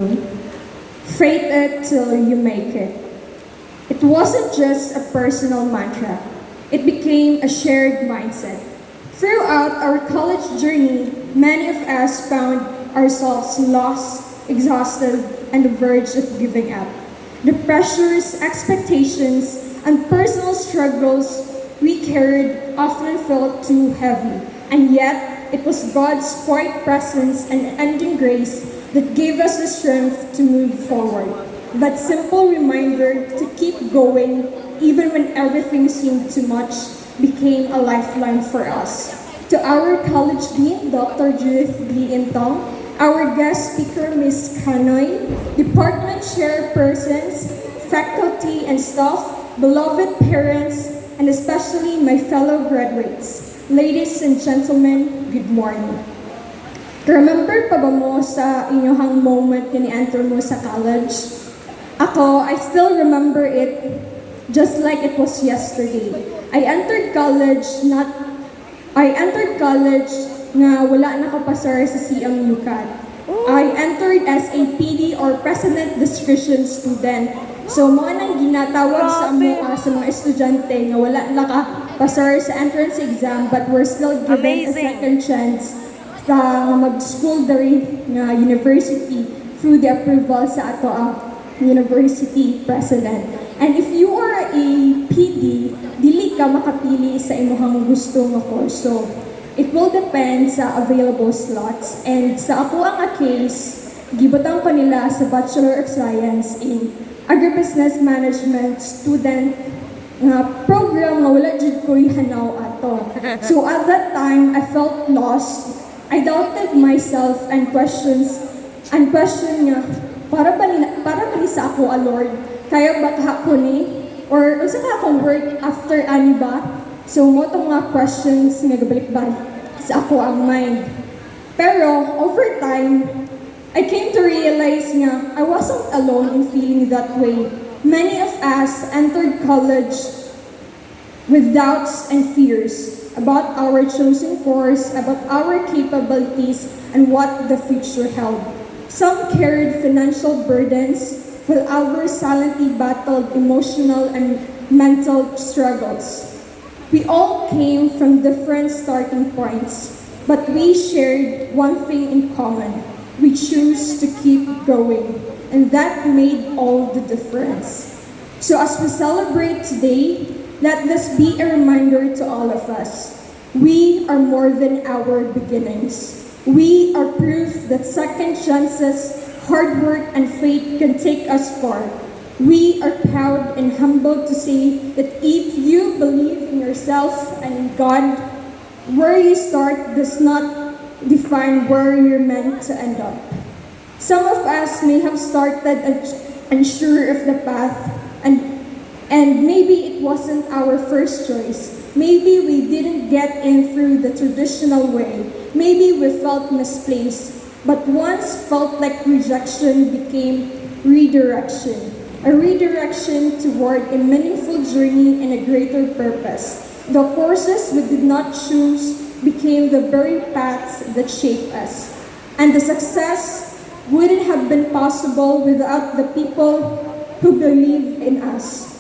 "Faith it till you make it." It wasn't just a personal mantra, it became a shared mindset. Throughout our college journey, many of us found ourselves lost, exhausted, and the verge of giving up. The pressures, expectations, and personal struggles we carried often felt too heavy. And yet, it was God's quiet presence and unending grace that gave us the strength to move forward. That simple reminder to keep going, even when everything seemed too much, became a lifeline for us. To our college dean, Dr. Judith D. Intong, our guest speaker, Ms. Kanoy, department chairpersons, faculty and staff, beloved parents, and especially my fellow graduates. Ladies and gentlemen, good morning. Remember pa ba mo sa inyong moment na ni-enter mo sa college? Ako, I still remember it just like it was yesterday. I entered college nga wala nakapasar sa CMU CAT. I entered as a PD or President Discretion student. So mao nang ginatawag sa Grabe. Amo sa mga estudyante nga wala nakapasar sa entrance exam but we're still given a Amazing. Second chance sa nga mag-school diri nga university through the approval sa atoang university president. And if you are a PD, dili ka makapili sa imong gusto nga course. So, it will depend sa available slots. And sa akoang nga case, gibutang ko nila sa Bachelor of Science in Agribusiness Management student nga program nga wala jud ko'y hanaw ato. So at that time, I felt lost. I doubted myself and question nga para ba ni sa ako, ah, Lord? Kaya ba ka ko ni? Or unsa ka akong work after ani ba? So mao tong mga questions nga gabalik-balik sa akoang mind. Pero over time, I came to realize nga I wasn't alone in feeling that way. Many of us entered college with doubts and fears about our chosen course, about our capabilities, and what the future held. Some carried financial burdens, while others silently battled emotional and mental struggles. We all came from different starting points, but we shared one thing in common. We choose to keep going, and that made all the difference. So as we celebrate today, let this be a reminder to all of us. We are more than our beginnings. We are proof that second chances, hard work, and faith can take us far. We are proud and humbled to say that if you believe in yourself and in God, where you start does not define where you're meant to end up. Some of us may have started unsure of the path and maybe it wasn't our first choice. Maybe we didn't get in through the traditional way. Maybe we felt misplaced. But once felt like rejection became redirection. A redirection toward a meaningful journey and a greater purpose. The courses we did not choose became the very paths that shaped us. And the success wouldn't have been possible without the people who believe in us.